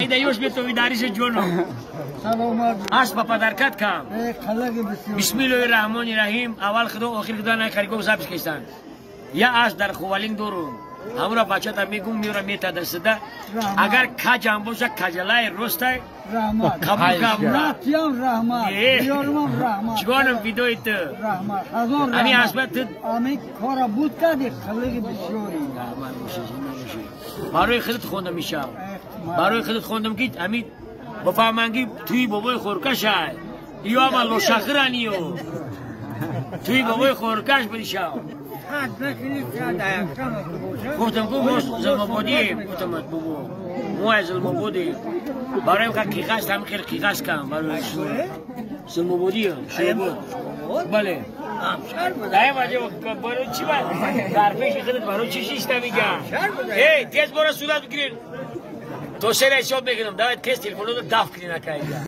Даёш бетови дариша ҷоно. Саломат. Асба падаркат кам. Қалаги бисёр. Бисмиллоҳи раҳмони раҳим. Аввал худо, охир худо, най харигов запись кистан. Я ас дар Хувалинг дорум. Ҳамура бачата мегум, меора метадасида. Агар каҷам боша, каҷалаи ростай. Раҳмат. Қабул кам. Натиям раҳмат. Диёрумам раҳмат. Чигонам видои ту. Раҳмат. Ҳазор раҳмат. Ами асба ту ами кора буд кади, қалаги бисёри. Раҳмат боши, зинда боши. Барои худат хондам ишав. Барои худат хондам, ки ами бифаҳманд, ки туи бобои хӯркашай. Ё ама лошахиран ё. Туи бобои хӯркаш будишав. Гуфтам, ку мо зулмободием, гуфтам, бобо. Мо аз зулмободием. Барои ка қиғас ҳам хел қиғас кам барои зулмободием. Шобод. Бале. Дай ваҷа, барои чӣ ба дар пеши худат барои чӣ шишта мегам? Эй, тез бора сурат бигиред. То сера ҳисоб мекунам. Давай тез телефонро даф кунед, акайда.